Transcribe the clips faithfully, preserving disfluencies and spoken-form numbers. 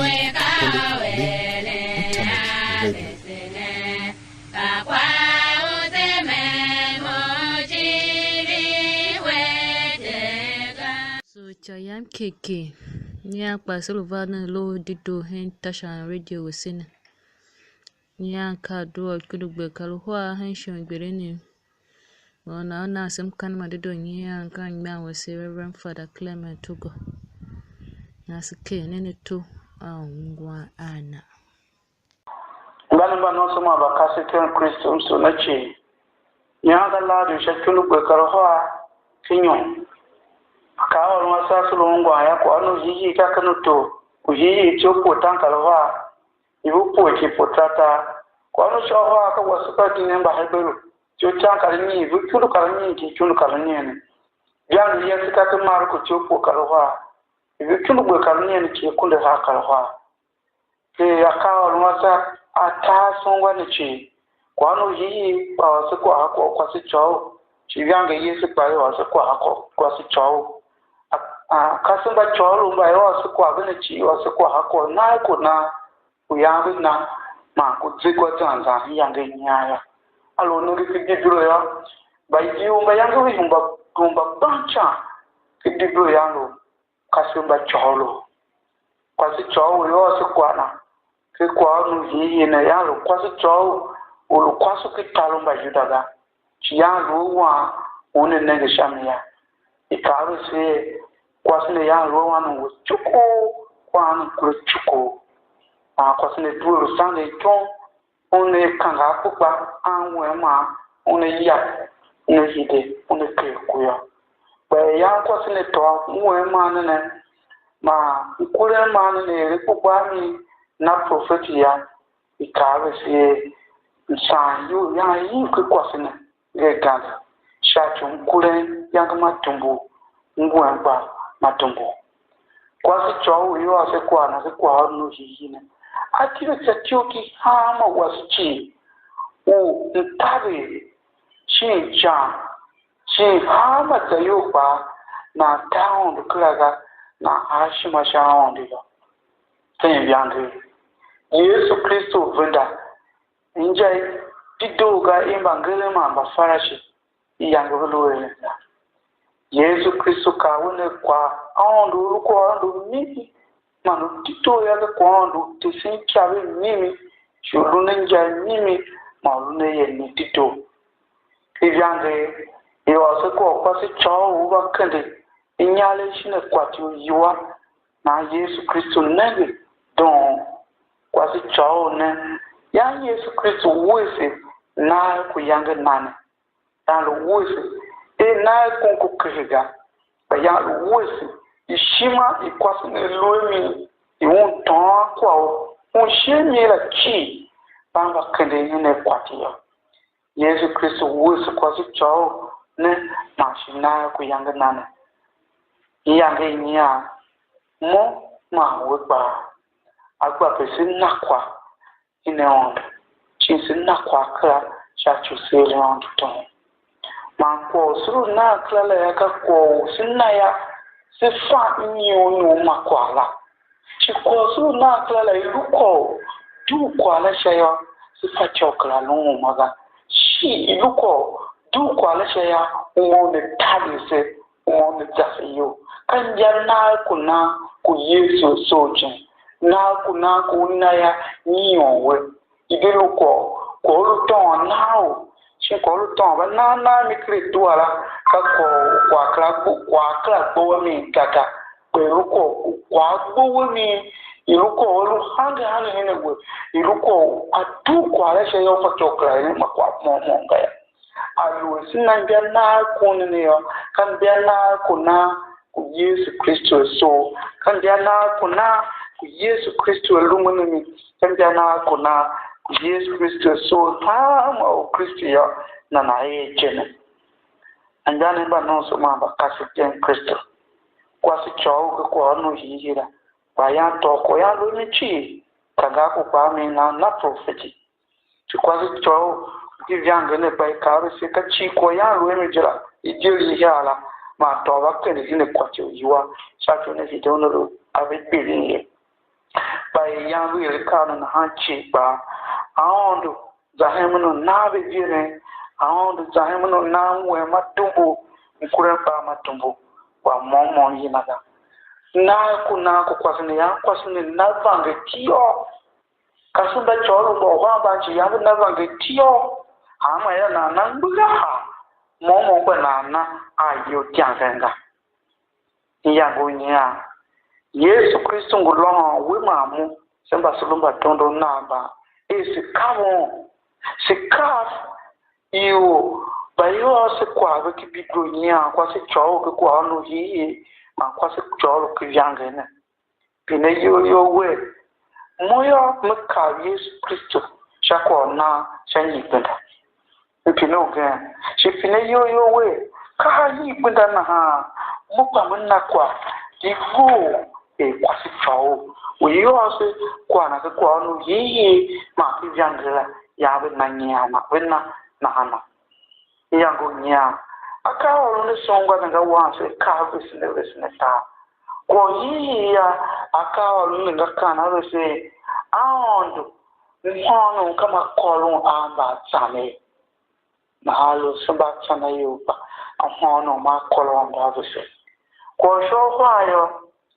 Independent Link Internet Radio. So, ica yam kiki, nyian kpa se lu van nen loho dedoo hen tashan radio wese ne. Nyian ka adua u ikyundugber kar uhar hen shighe u gbilin. Mo u nan u nan se mkaanem ma dedoo nyian ka anmgbian wese, Reverend Father Clement Ugo. Na se ker nen ato a ungwan a na. Mbayev mba nomso man mbakasev ken Kristu, m sugh ne cii. Nyian ka Lahadi u sha ikyundugber kar uhar ken inyom. Ka ôron ase a se lu ungwan yô, kwaghôron u hiihii ka ken utor u hiihii ityough pue tankar uhar, iv pue ki pue tartar. Kwaghôron u sha uhar ka wase mba dinen Mbaheberu, ityough tankar unyiin, iv ikyundugber kar unyiin ki ikyundugber kar unyiin. Ivangeli yase ka ken Marku ityough pue kar uhar, iv ikyundugber kar unyiin ki akunduahar kar uhar. Er akaa a ôron ase a tar sungwa ne cii, kwaghôron u hiihii kpa ôr se kwagh a kwase côghol, shi ivangeli yase kpa i ôr se kwagh a kwase côghol. A, a, kasev mba côghol mba i ôr se kwagh ve ne cii, i ôr se kwagh a kwagh, nagh ku nagh, ku ian ve na, man ku ze gwa zan zan hen iyange i nyian yô. A lu u nenge ken Bibilo yô, mba ior mba iyange ve hemba, hemba gban ican ken Bibilo yô, lu kasev mba côghol. Kwase côghol u i ôr se kwagh na, ken kwaghôron u hiihii ne, yan lu kwase côghol u lu kwase u ken tar u Mbayuda ga, shi yan lu a wan u una nenge sha mi yô. I kaa a vese er, kwase ne yan lu a wan u we cuku, kua anmgbian kure cuku. Man kwase ne due lu sangen ityom, una kange akpukpa a wen man una yap, una hide, una ker ku yô. Kpa er yan kwase ne tôô wen man ne ne, man mkurem man ne ne er akpukpa a mi na profeti yô, i kaa a vese er, msaan iyol yan iv ken kwase ne, ve gande, sha ci u mkurem yange ma dumbur, ngwen kpa ma dumbur. Kwase côghol u i ôr se kwagh na ken kwaghôron u hiihii ne, a tile sha ityough ki hanma wase cii, u mtaver, shin ican, shin hanma zayol kpaa, nan ta Aôndo kera ga, nan haa ishima sha Aôndo yô. Ken ivangeli, Yesu Kristu u venda, inja i dedoo ga i mbangeren man Mbafarishi, iyange ve lu eren la. Yesu Kristu kaa a we ner, kwagh Aôndo u lu kwagh Aôndo u mimi, man u dedoo yô, ka kwagh Aôndo u tesen ikyav i mimi, shi u lun a inja i mimi, man u lun a ieren i dedoo. Ivangeli i ôr se kwagh u kwase côghol u va kende inyaregh shin akwati u iwua, nahan Yesu Kristu nenge doon. Kwase côghol ne, yan Yesu Kristu wuese nagh ku iyange na ne. Yan lu wuese er nagh kon ku kehe ga, kpa yan lu wuese ishima i kwase ne lu a mi, i un tôôn kwagh u un shi a mi la cii, mba va kenden hen akwati yô. Yesu Kristu wuese kwase côghol ne man shi nagh ku iyange na ne. Iyange i nyian, mo man we kpaa, a gba pe se na kwagh hen Aôndo, shin se na kwagh kera sha ci u se eren Aôndo tom. Man kwagh u se lu nan kera la yô, ka kwagh u se na yô, se fa nyiun u ma kwagh la. Shi kwagh u se lu nan kera la, i lu kwagh u dugh kwagh la sha yô, se fatyô u kera lu uma ga. Shi i lu kwagh u dugh kwagh la sha yô, uma una taver se, uma una za se iyol. Ka inja nagh ku nan ku Yesu a soo icen. Nagh ku nan ku u na yô, nyiun we. I de lu kwagh u, kwagh u lu tôôn nan u, shin kwagh u lu tôôn va nan nan mi ker a dua la, ka kwagh u kwagh kera gbo, kwagh kera gbo a mi ga ga. Kpa i lu kwagh u kwagh gbo we mi, i lu kwagh u a lu hange hange hen a we, i lu kwagh u a dugh kwagh la sha yô, u fatyô u kera eren ma kwagh môm môm ga yô. Aluer se na mbia nagh ku ne ne yô, ka mbia nagh ku nan ku Yesu Kristu a soo, ka mbia nagh ku nan ku Yesu Kristu a lumun a mi, ka mbia nagh ku nan ku Yesu Kristu a soo, hanma Orkristu yô, nana er je ne. Anmgbianev mba nomso man mba kasev ken Kristu, kwase côghol u ken kwaghôron u hiihii la, kpa yan tôô kwagh yan lu a mi cii, ka ga ku kpaa mi nan na profeti. Shi kwase côghol u ivangeli ne kpa i kaa a vese ka cii kwagh yan lu a mi je la, i je li ihiar la, man tôô va kende shin akwati u iwua, sha ci u una hide una lu a ve gbilin ye. Kpa iyange i akaa ne nahan cii kpaa. Aôndo za hemen u nan ve iveren. Aôndo za hemen u nan wen ma dumbur, mkurem kpaa ma dumbur, kwagh môm môm yina ga. Nan ku nan ku kwase ne, yan kwase ne na vange tiôr. Ka se mba côgholov mba uhar mban cii, yange na vange tiôr. Hanma er nan na mgbegha haa, môm môm kpa nan na a iyol ityangen ga. Iyange u nyian, Yesu Kristu ngu lôhôn we man mo, se mba se lu mbadondon Nav mban, er se kav Un, se kav ior mba i ôr se kwagh ve ken Bibilo nyian, kpa se côgholov ken kwaghôron u hiihii, man kpa se côgholov ken ivangeli ne. Pine iyol you wer: Mo yô, me kav Yesu Kristu sha kwagh u nan sha nyi gbenda? M pine ugen, shi pine iyol you wer: Ka a nyi gbenda nahan mo kpa me na kwagh di vough er kwase côghol u i ôr se kwagh na ken kwaghôron u hiihii man ken ivangeli la, yan ve na nyian, ve na nahana? Iyange u nyian, akaaôron ne sungwa ne nga wan se kav vesen a vesen atar. Kwagh u hiihii yô, akaaôron ne nga kaan a vese er: Aôndo, mhôônom ka ma kôron a mbaatsanev. Nahan lu se mbaatsanaior kpa mhôônom ma kôron a mba vese. Kwagh u sha uhar yô,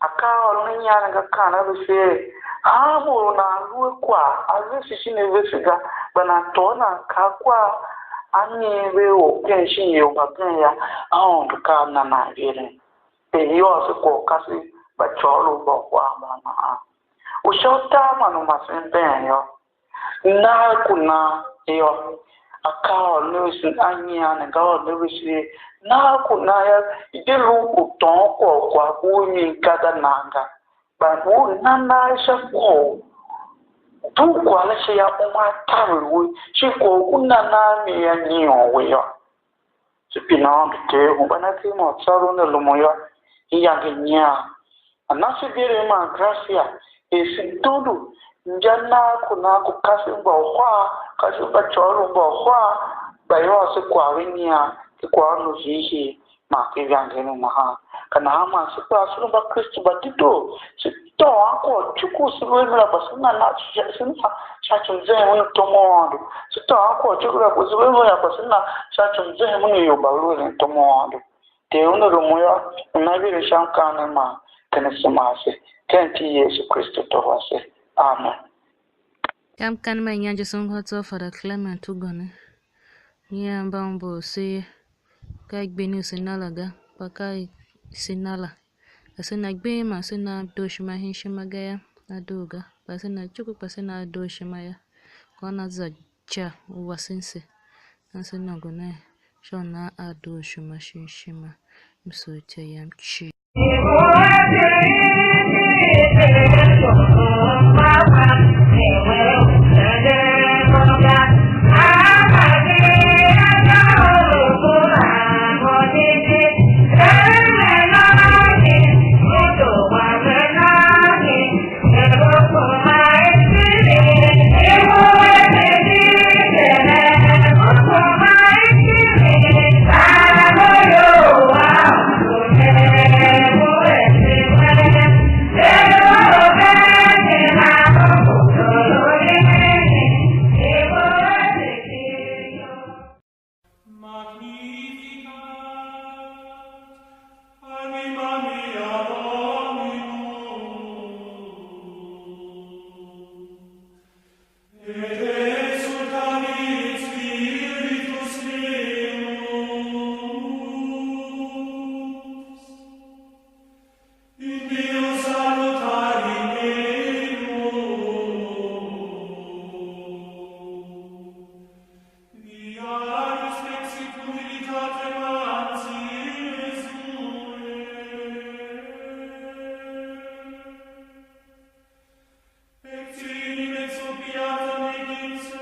akaaôron a nyian ne nga kaan a vese er: Hanmô u nan lu a kwagh a vese shin a vese ga, kpa nan tôô nan kaa kwagh a mi ve or ken shin ior mbagen yô, Aôndo ka a na nan iveren. Er i ôr se kwagh u kasev mba côgholov mba uhar mban nahan. U sha utar man u masen been yô, Nan ku nan yô, akaaôron a vesen a nyian ne nga ôron a vese er: Nan ku nan yô, i de lu u tôôn kwagh u kwagh u mi ga da nan ga, kpa u na nan sha kwagh u dugh kwagh la sha yô, uma a taver we, shin kwagh u na nan mi a nyiôn we yô. Se pine Aôndo Ter u hemban a ker ma u tsôron a lumun yô, iyange nyian. A na se iveren man gracia er se dondo inja nan ku nan ku kasev mba uhar, kasev mba côgholov mba uhar, mba i ôr se kwagh ve nyian ken kwaghôron u hiihii man ken ivangeli nahan. Ka nahan man se kpaa se lu Mbakristu mba dedoo, se tôô ankwagh u cuku u se lu a mi la, kpa se na na sha, se na sha ci u mzehemen u tom u Aôndo. Se tôô ankwagh u cuku la, kpa se lu a mi la, kpa se na sha ci u mzehemen u ior mba ve lu eren tom u Aôndo. Ter una rumun yô, una vire sha mkaanem man ken asema ase, ken iti i Yesu Kristu, Tor wase. Amen. Ka mkaanem ma inyanja sungwa tsô Father Clement Ugone. Nyian mba umbur se ye, ka i gbin u se na la ga, kpa ka i se na la. Ka se na gbing man se na dooshima shin ishima ga yô, a doo ga, kpa se na cuku kpa se na dooshima yô, kô na za ca u wasen se, na se nôngo nen sha u nan a dooshima shin ishima. M sugh ityô yam cii. Magnificat anima mea Dominum, et exsultavit spiritus meus, in Deo salutari eius, via respexit humilitatem anzi resumere, et si in expiatam egipse